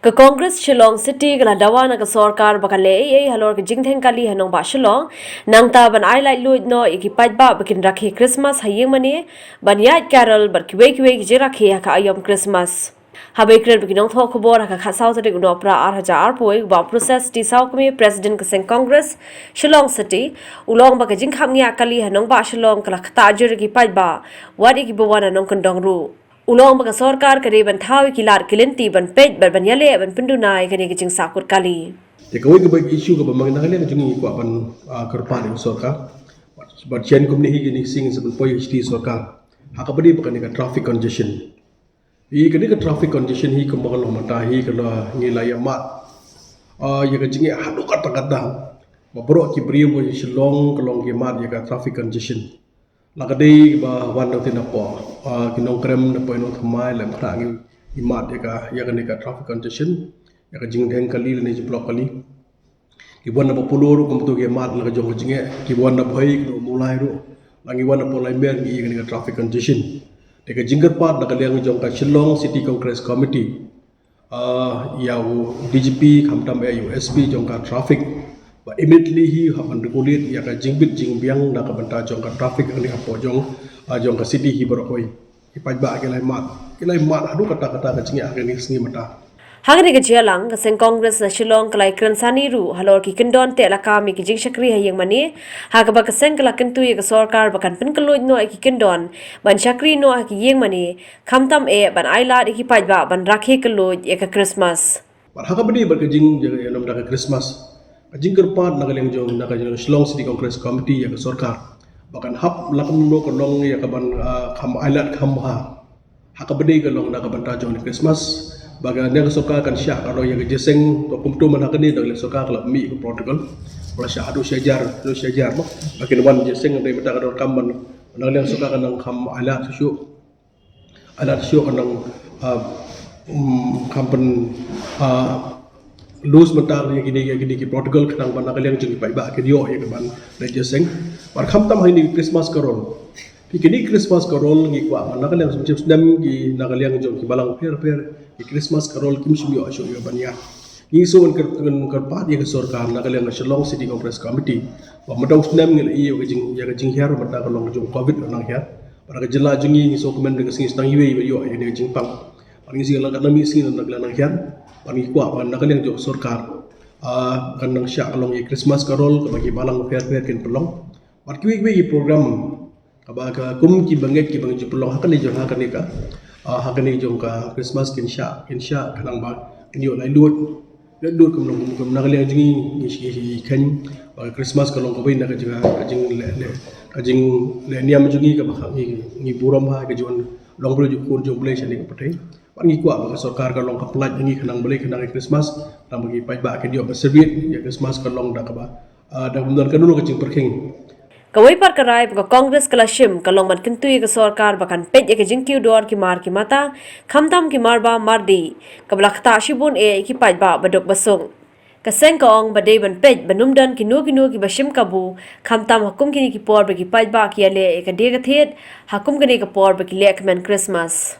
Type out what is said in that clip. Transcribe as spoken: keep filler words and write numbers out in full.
Ka Congress Shillong City ka la dawa na ka sorkar ba kan leh ei ei halor ka jingdheng kali ha nongbah Shillong, nangta ban ai laitluid noh ïa ki paidbah ba kin rakhe Christmas ha ïing mane, ban ïaid carol bad kiwei kiwei ki jingrakhe ha ka aiom Christmas. Haba ïakren bad ki nongthoh khubor ha ka khatsaw tarik u Nohprah ar hajar arphew, u Bah Proses T Sawkmie, President ka seng Congress Shillong City, u la ong ba ka jingkhapngiah kali ha nongbah Shillong ka la ktah jur ïa ki paidbah, wat ïa kiba wan na nongkyndong ruh. U la ong ba ka sorkar ka dei ban thaw ïa ki lad ki lynti ban peit bad ban ïaleh ban pynduna ïa kane ka jingsahkut kali. Te kawei kaba issue kaba ma ngi na ka liang jong ngi kwah ban, ah, kyrpad ïa ka sorkar. Bad shen kumne hi kine ki sngi sa pynpoi ïa ka sorkar ha kaba dei bad kane ka traffic congestion. Hi kane ka traffic congestion hi kumba ka long mynta hi ka la ngi la ïa mad, ah, ïa ka jingeh haduh katta katta. Ba baroh ki briew ba Shillong ka long ki mad ïa ka traffic congestion. La ka dei ba wan dang te na poh, ah, ki nongkrem na poh Nongthymmai lem khnang ngi mad ïa ka, ïa kane ka traffic congestion, ïa ka jingdheng kali lane jingpynlong kali. Ki wan na poh Polo ruh kumto ki mad la ka jong ka jingeh, ki wan na Bhoi ki Mawlai ruh. La ngi wan na poh Laimer ngi ïa kane ka traffic congestion. Te ka jingkyrpad na ka liang jong ka Shillong City Congress Committee, ah, ïa u D G P khamtam eh ïa u S P jong ka traffic, ba immediately hi hap ban regulate ïa ka jingbit jingbiang na ka bynta jong ka traffic hangne hapoh jong, ah, jong ka city hi baroh kawei. Ki paidbah ki la ïa mad, ki la ïa mad haduh katta katta ka jingeh ha kine ki sngi mynta. Ha kane ka jingïalang, ka seng Congress na Shillong ka la ïakren sani ruh halor ki kyndon teh lakam ïa ki jingshakri ha ïing mane, ha kaba ka seng ka la kyntu ïa ka sorkar ba kan pynkylluid noh ïa ki kyndon ban shakri noh ha ki ïing mane, khamtam eh ban ailad ïa ki paidbah ban rakhe kylluid ïa ka Christmas. Bad ha kaba dei bad ka jing, ïa, ïa, namar ka Christmas, ka jingkyrpad na ka liang jong, na ka jong Shillong City Congress Committee ïa ka sorkar ba kan hap lak kumno ka long ïa ka ban, ah, kham ailad kham bha ha kaba dei ka long na ka bynta jong ka Christmas. Ba ka, na ka sorkar kan shah ka long ïa ka jingïaseng, to kumto man ha kane na ka liang sorkar ka la mih ka protocol. Ba la shah haduh shi hajar, haduh shi hajar mo. Ba kin wan jingïaseng hynrei mynta ka donkam ban, na ka liang sorkar kan nang kham ailad shuh shuh. Ailad shuh kan nang, ah, um, kham pyn, ah, loose mynta ïa kine, ïa kine ki protocol khnang ba na ka liang jong ki paidbah kin ïoh ïa ka ban leit jingïaseng. Bad khamtam ha kine ki Christmas carol. Ki kine Christmas carol ngi kwah ba na ka liang snem snem ki na ka liang jong ki balang pher pher ki Christmas carol kim shym ïoh shuh ïa ban ïa. Ngi shu wan kyr-, kyrpad ïa ka sorkar na ka liang ka Shillong City Congress Committee ba mynta u snem ngi la ïoh ïa ka jing, ïa ka jinghiar mynta ka long jong covid la nang hiar. Bad ka jylla jong ngi ngi shu kmen da ka sngi sdang iwei iwei ïoh ïa ka jingpang. Bad ngi sngi la ka nang mi sngi la nang hiar. Bad ngi kwah ba na ka liang jong ka sorkar, ah, kan nang shah ka long ïa Christmas carol kaba ki balang pher pher kin pynlong. Bad kiwei kiwei ki program kaba ka kum ki bangeit ki bangeit jong pynlong ha kane jong ha kane ka, ah, ha kane jong ka Christmas kin shah, kin shah khnang ba kin ïoh laitluid. Laitluid kum long kum na ka liang jong ngi ngi shi ngi khein ba ka Christmas ka long kawei na ka jing, ka jingleh leh, ka jingleh niam jong ngi kaba ngi, ngi burom ha ka jong long briew jong khun jong Blei shane ka pyrthei. Bad ngi kwah ba ka sorkar ka long ka pynlait ngi khnang Blei khnang ïa Christmas khnang ba ki paidbah kin ïoh ba celebrate ïa Christmas ka long da kaba, ah, da kumdon ka nunu ka jingpyrkhing. Kawei pat ka rai ba ka Congress ka la shim ka long ban kyntu ïa ka sorkar ba kan peit ïa ka jingkiew dor ki mar ki mata, khamtam ki mar bam mar dih, kaba la ktah shibun eh ïa ki paidbah ba duk ba suk. Ka seng ka ong ba dei ban peit ban ym don kino kino kiba shim kabu, khamtam ha kum kine ki por ba ki paidbah ki ïaleh ïa ka die ka thied, ha kum kane ka por ba ki leh kmen Christmas.